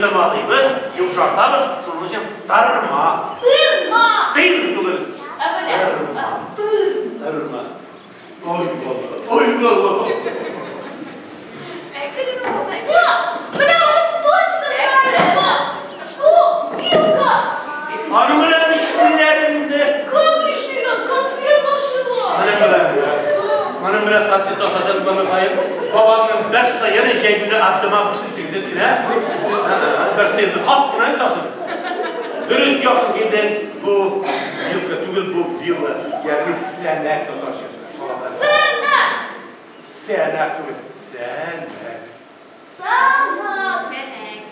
Тырмалыйбыз, йомшартабыз, шуның өчен тырма. Тырма! Тыр түгел. Ә менә. Тырма. Тырма. Ой, бала, ой, бала. О, менә моны точно знаю, что? Бу вилка! Аның белән нишлиләр инде? Как нишлиләр? Котлет ашыйлар! Моның белән. Моның белән котлет ашасаң, Михаил, бабаңның бер сыеры җәй көне абдымак эшлисең инде син, ә? Бер сыерны хак кына әйтәсең. Дөрес якын килдең. Бу вилка түгел, бу вилла, ягъни сәнәк татарчасы. Сәнәк! Сәнәк түгел, сәнәк. Сәнәк! Сәнәк.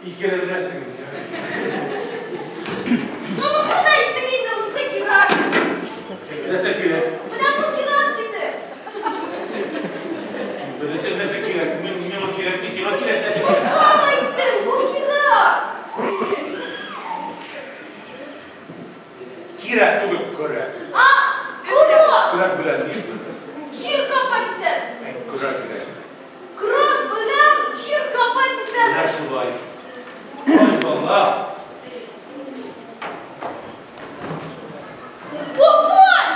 Икеле беләсең инде. Ну, монысын әйттең инде, монысы кирәк. Нәрсә кирәк? Менә бу кирәк диде. Нәрсә, нәрсә кирәк? Мин миңа кирәк, мин сиңа кирәк. Сам әйттең, бу кирәк. Кирәк түгел, көрәк. А, көрәк. Көрәк белән нишлибез? Җир копать итәбез. Көрәк белән. Көрәк белән җир копать Менә итәбез. шулай. Ой, бала. Бабай!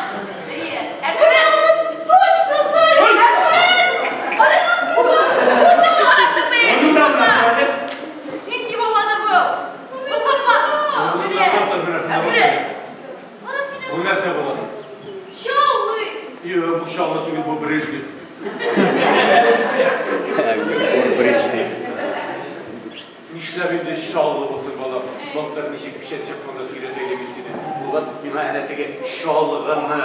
Менә моны точно знаю. Ой! Күзне чыгарасыңмы? Моны да беләм. Нинди баладыр бу? Бу капма. Әкрен. Бу нәрсә була? Чаллы. Юк, бу Чаллы түгел, бу Брежнев. Брежнев. Нишләп инде Чаллы булсын, балам? Былтыр ничек печән чапканда сөйрәтә идем мин сине. Улым, миңа әнә теге чалгыны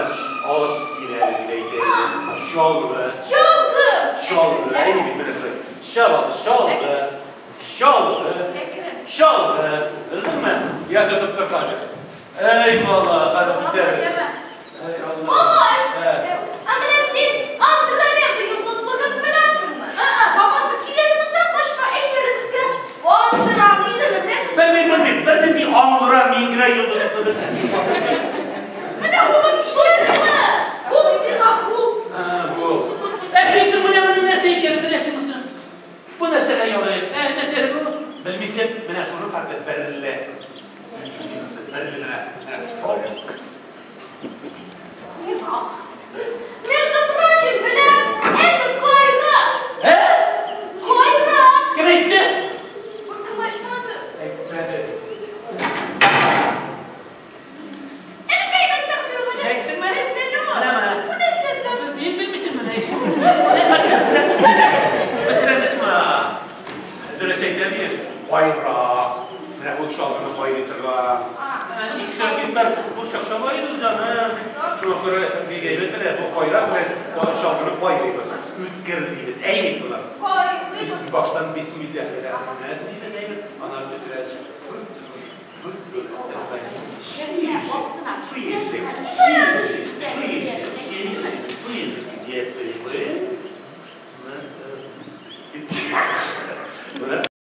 алып кил әле, дип әйтә иде. Чалгы. Чалгы. Чалгы. Әй, бит менә шулай. Чалгы, чалгы. Чалгы. Чалгы. Белдеңме? Я тотып тор хәзер. Әй, бала, хәзер китәбез. Әй, Алла. Бабай! Ә. Ә менә син Андромеда йолдызлыгын беләсеңме? Бабасы килер монда качма әйтер безгә. Андромеда беләсеңме? Белмим, белмим. Бернинди аңгыра миңгерә йолдызлыкны белмим. Менә улым килерме? Кул сиңа кул. Ә, бу. Ә син соң менә моның нәрсә икәнен беләсеңме соң? Бу нәрсәгә ярый? Ә, нәрсә бу? Белмисең, менә шуның хәтле берле. Берле менә. Менә. Между прочим, беләм, это кайрак. Ә? Кайрак. Кем әйтте? Үскем әйтмәде. Әйтмәде. Әнекәй, әстәгъфирулла. Син әйттеңме? Менә, Менә, менә. Бу нәрсә? Мин белмисең менә. Менә хәтле бетерәбез ме? Дөрес әйтә дигез. Кайрак. Менә бу чалгыны кайрый торган. Икешәр гектар бу чакча бар иде җаным. Шуңа күрә бик әйбәт белә. Бу кайрак белән чалгыны кайрыйбыз. Үткер дибез. Әй болар. Кайрый. Баштан бисмиллаһир-рахманир дибез әйбәт. Аннан бетерәбез.